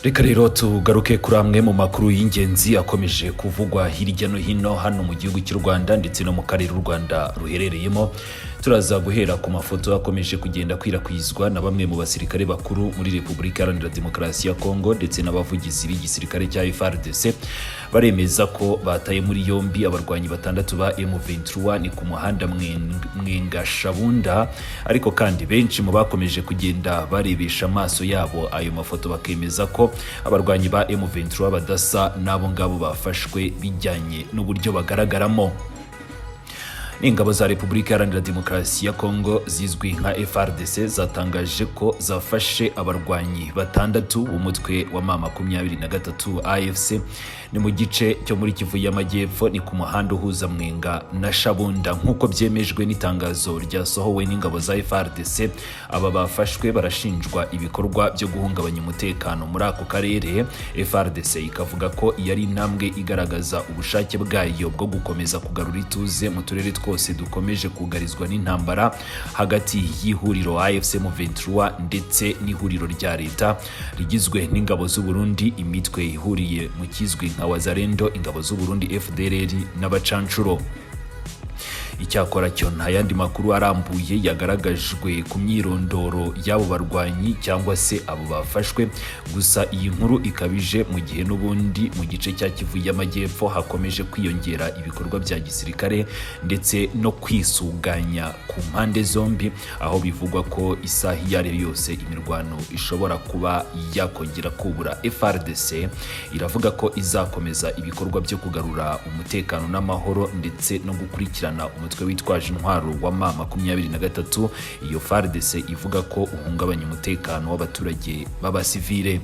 Reka rero tugaruke kuri amwe mu makuru y'ingenzi akomeje kuvugwa hirya no hino hano mu gihugu cy'u Rwanda ndetse no mu karere u Rwanda ruherereyemo. Turaza guhera ku mafoto akomeje kugenda akwirakwizwa na bamwe mu basirikare bakuru muri Repubulika Iharanira Demokarasi ya Kongo ndetse n'abavugizi b'igisirikare cya FARDC, baremeza ko bataye muri yombi abarwanyi batandatu ba M23, ni ku muhanda Mwenga Shabunda. Ariko kandi benshi mu bakomeje kugenda barebesha amaso yabo ayo mafoto bakemeza ko abarwanyi ba M23 badasa n'abo ngabo bafashwe bijyanye n'uburyo bagaragaramo. Ingabo za Repubulika Iharanira Demokarasi ya Kongo zizwi nka FARDC zatangaje ko zafashe abarwanyi batandatu b'umutwe wa M23 AFC, ni mu gice cyo muri Kivu y'Amajyepfo, ni ku muhanda uhuza Mwenga na Shabunda. Nk'uko byemejwe n'itangazo ryasohowe n'ingabo za FARDC, aba bafashwe barashinjwa ibikorwa byo guhungabanya umutekano muri ako karere. FARDC ikavuga ko iyi ari intambwe igaragaza ubushake bwayo bwo gukomeza kugarura ituze mu turere twose dukomeje kugarizwa n'intambara hagati y'ihuriro AFC M23 ndetse n'ihuriro rya leta rigizwe n'ingabo z'u Burundi, imitwe ihuriye mu kizwi nka Wazalendo, ingabo z'u Burundi, FDLR n'abacancuro. Icyakora cyo nta yandi makuru arambuye yagaragajwe ku myirondoro y'abo barwanyi cyangwa se abo bafashwe. Gusa iyi nkuru ikabije mu gihe n'ubundi mu gice cya Kivu y'Amajyepfo hakomeje kwiyongera ibikorwa bya gisirikare ndetse no kwisuganya ku mpande zombi, aho bivugwa ko isaha iyo ari yo yose imirwano ishobora kuba yakongera kubura. FARDC iravuga ko izakomeza ibikorwa byo kugarura umutekano n'amahoro ndetse no gukurikirana umutwe witwaje intwaro wa M23, iyo FARDC ivuga ko uhungabanya umutekano w'abaturage b'abasivile.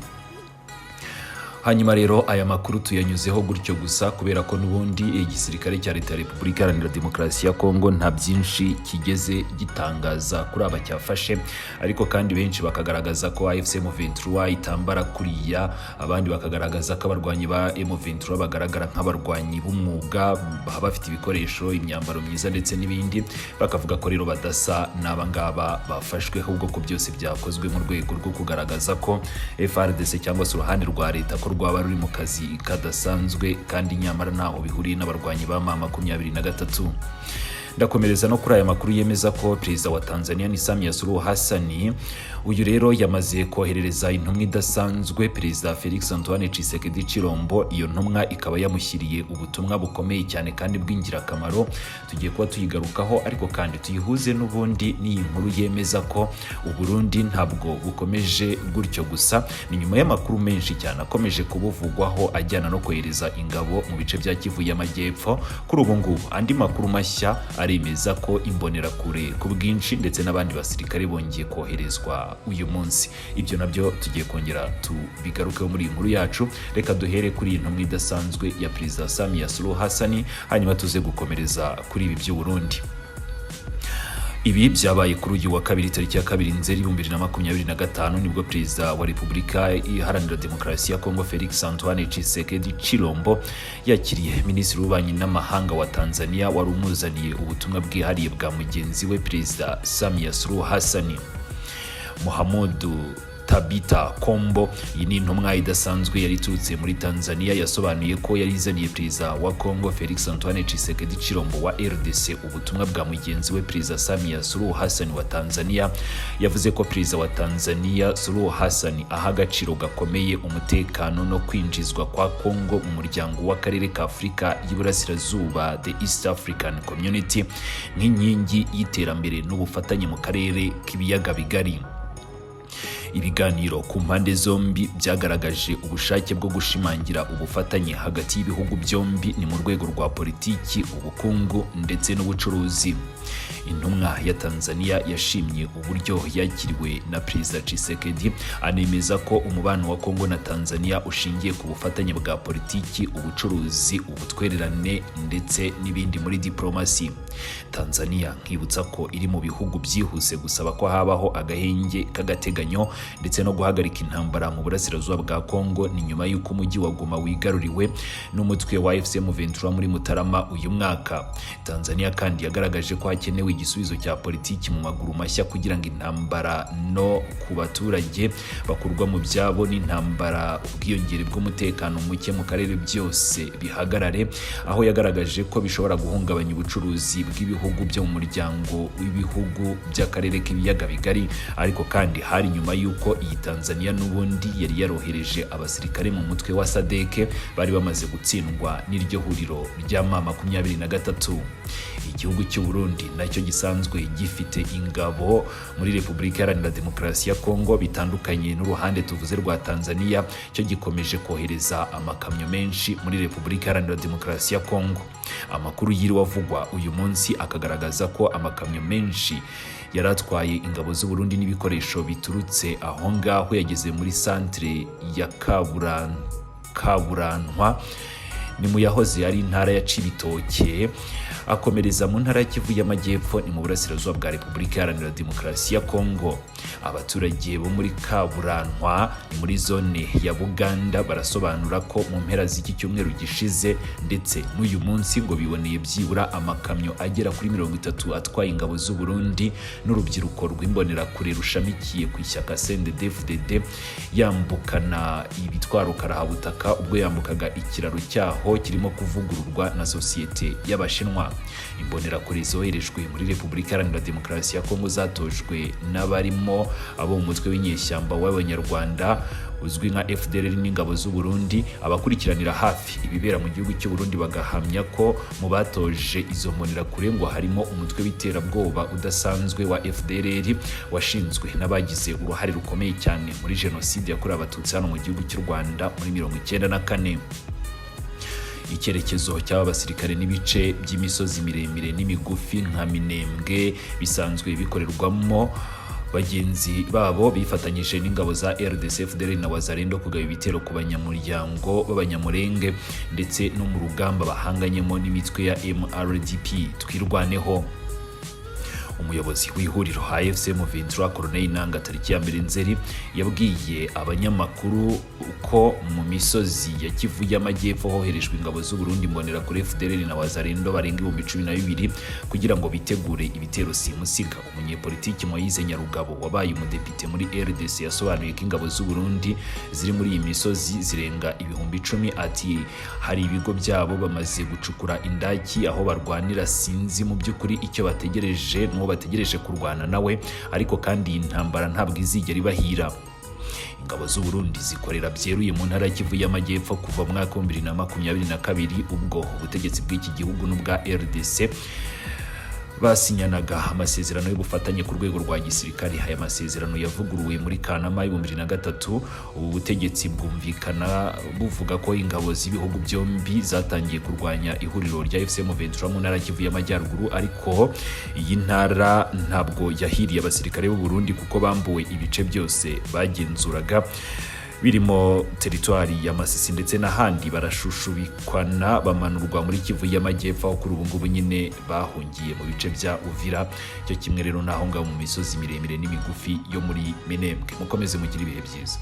Hanyuma rero aya makuru tuyanyuzeho gutyo gusa kubera ko n'ubundi igisirikare cya leta ya Repubulika Iharanira Demokarasi ya Kongo nta byinshi kigeze gitangaza kuri aba cyafashe. Ariko kandi benshi bakagaragaza ko AFC M23 itambara kuriya, abandi bakagaragaza ko abarwanyi ba M23 bagaragara nk'abarwanyi b'umwuga, baba bafite ibikoresho, imyambaro myiza ndetse n'ibindi, bakavuga ko rero badasa n'aba ngaba bafashwe, ahubwo ko byose byakozwe mu rwego rwo kugaragaza ko FARDC cyangwa se uruhande rwa leta ko rwaba ruri mu kazi kadasanzwe, kandi nyamara ntaho bihuriye n'abarwanyi ba M23. Ndakomereza no kuri aya makuru yemeza ko perezida wa Tanzania ni Samia Suluhu Hassan. Uyu rero yamaze koherereza intumwa idasanzwe Perezida Felix Antoine Tshisekedi Chilombo. Iyo ntumwa ikaba yamushyiriye ubutumwa bukomeye cyane kandi bw'ingirakamaro. Tugiye kuba tuyigarukaho, ariko kandi tuyihuze n'ubundi n'iyi nkuru yemeza ko Uburundi ntabwo bukomeje gutyo gusa. Ni nyuma y'amakuru menshi cyane akomeje kubuvugwaho ajyana no kohereza ingabo mu bice bya Kivu y'Amajyepfo. Kuri ubu ngubu andi makuru mashya aremeza ko imbonerakure ku bwinshi ndetse n'abandi basirikare bongeye koherezwa uyu munsi. Ibyo nabyo tugiye kongera tubigarukeho muri iyi nkuru yacu. Reka duhere kuri iyi ntumwa idasanzwe ya Perezida Samia Suluhu Hassan, hanyuma tuze gukomereza kuri ibi by'u Burundi. Ibi byabaye kuri uyu wa kabiri, tariki ya 2 Nzeri 2025, nibwo Perezida wa Repubulika Iharanira Demokarasi ya Kongo Felix Antoine Tshisekedi Chilombo yakiriye Minisitiri w'Ububanyi n'Amahanga wa Tanzania wari umuzaniye ubutumwa bwihariye bwa mugenzi we Perezida Samia Suluhu Hassan, Muhammadu Tabita Kombo. Iyi ni intumwa idasanzwe yari iturutse muri Tanzania. Yasobanuye ko yari izaniye Perezida wa Congo Felix Antoine Tshisekedi Chilombo wa RDC ubutumwa bwa mugenzi we Perezida Samia Suluhu Hassan wa Tanzania. Yavuze ko Perezida wa Tanzania Suluhu Hassan aha agaciro gakomeye umutekano no kwinjizwa kwa Congo mu muryango w'akarere ka Afurika y'Iburasirazuba, the East African Community, nk'inkingi y'iterambere n'ubufatanye mu karere k'ibiyaga bigari. Ibiganiro ku mpande zombi byagaragaje ubushake bwo gushimangira ubufatanye hagati y'ibihugu byombi, ni mu rwego rwa politiki, ubukungu ndetse n'ubucuruzi. Intumwa ya Tanzania yashimye uburyo yakiriwe na Perezida Tshisekedi, anemeza ko umubano wa Kongo na Tanzania ushingiye ku bufatanye bwa politiki, ubucuruzi, ubutwererane ndetse n'ibindi muri diplomasi. Tanzania nkibutsa ko iri mu bihugu byihuse gusaba ko habaho agahenge k'agateganyo ndetse no guhagarika intambara mu burasirazuba bwa Kongo. Ni nyuma y'uko umujyi wa Goma wigaruriwe n'umutwe wa AFC M23 muri Mutarama uyu mwaka. Tanzania kandi yagaragaje ko hakenewe hakenewe igisubizo cya politiki mu maguru mashya kugira ngo intambara no ku baturage bakurwa mu byabo n'intambara, ubwiyongere bw'umutekano muke mu karere byose bihagarare, aho yagaragaje ko bishobora guhungabanya ubucuruzi bw'ibihugu byo mu muryango w'ibihugu by'akarere k'ibiyaga bigari. Ariko kandi hari nyuma y'uko iyi Tanzania n'ubundi yari yarohereje abasirikare mu mutwe wa SADC bari bamaze gutsindwa n'iryo huriro rya M23. Igihugu cy'u Burundi nacyo gisanzwe gifite ingabo muri Repubulika Iharanira Demokarasi ya Kongo, bitandukanye n'uruhande tuvuze rwa Tanzania, cyo gikomeje kohereza amakamyo menshi muri Repubulika Iharanira Demokarasi ya Kongo. Amakuru yiriwe avugwa uyu munsi akagaragaza ko amakamyo menshi yari atwaye ingabo z'u Burundi n'ibikoresho biturutse aho ngaho yageze muri santere ya Kaburantwa, ni mu yahoze ari intara ya Cibitoke, akomereza mu ntara ya Kivu y'Amajyepfo, ni mu burasirazuba bwa Repubulika Iharanira Demokarasi ya Kongo. Abaturage bo muri Kaburantwa, ni muri zone ya Buganda, barasobanura ko mu mpera z'iki cyumweru gishize ndetse n'uyu munsi ngo biboneye byibura amakamyo agera kuri 30 atwaye ingabo z'u Burundi n'urubyiruko rw'imbonerakure rushamikiye ku ishyaka CNDD-FDD yambukana ibitwaro karahabutaka ubwo yambukaga ikiraro cyaho kirimo kuvugururwa na sosiyete y'Abashinwa. Imbonerakure zoherejwe muri Repubulika Iharanira Demokarasi ya Kongo zatojwe n'abarimo abo mu mutwe w'inyeshyamba w'Abanyarwanda uzwi nka FDLR n'ingabo z'u Burundi. Abakurikiranira hafi ibibera mu gihugu cy'u Burundi bagahamya ko mu batoje izo mbonerakure ngo harimo umutwe w'iterabwoba udasanzwe wa FDLR washinzwe n'abagize uruhare rukomeye cyane muri jenoside yakorewe Abatutsi hano mu gihugu cy'u Rwanda muri 94. Icyerekezo cy'aba basirikare n'ibice by'imisozi miremire n'imigufi nka Minembwe bisanzwe bikorerwamo bagenzi babo bifatanyije n'ingabo za RDC, FDLR na Wazalendo kugaba ibitero ku banyamuryango b'Abanyamurenge ndetse no mu rugamba bahanganyemo n'imitwe ya MRDP Twirwaneho. Umuyobozi w'ihuriro AFC M23, Corneille Nanga, tariki ya 1 Nzeri yabwiye abanyamakuru ko mu misozi ya Kivu y'Amajyepfo hoherejwe ingabo z'u Burundi, Imbonerakure, FDLR na Wazalendo barenga 12,000 kugira ngo bitegure ibitero simusiga. Umunyepolitiki Moise Nyarugabo wabaye umudepite muri RDC yasobanuye ko ingabo z'u Burundi ziri muri iyi misozi zirenga 10,000. Ati: "Hari ibigo byabo bamaze gucukura indaki aho barwanira. Sinzi mu by'ukuri icyo bategereje n'uwo bategereje kurwana nawe, ariko kandi iyi ntambara ntabwo izigera ibahira." Ingabo z'u Burundi zikorera byeruye mu ntara ya Kivu y'Amajyepfo kuva mu mwaka wa 2022, ubwo ubutegetsi bw'iki gihugu n'ubwa RDC basinyanaga amasezerano y'ubufatanye ku rwego rwa gisirikare. Aya masezerano yavuguruwe muri Kanama 2003. Ubu butegetsi bwumvikana buvuga ko ingabo z'ibihugu byombi zatangiye kurwanya ihuriro rya AFC M23 mu ntara ya Kivu y'Amajyaruguru. Ariko iyi ntara ntabwo yahiriye abasirikare b'u Burundi, kuko bambuwe ibice byose bagenzuraga birimo teritwari ya Masisi ndetse n'ahandi, barashushubikwana bamanurwa muri Kivu y'Amajyepfo, aho kuri ubu ngubu nyine bahungiye mu bice bya Uvira, cyo kimwe rero n'aho ngaho mu misozi miremire n'imigufi yo muri Minembwe. Mukomeze mugire ibihe byiza.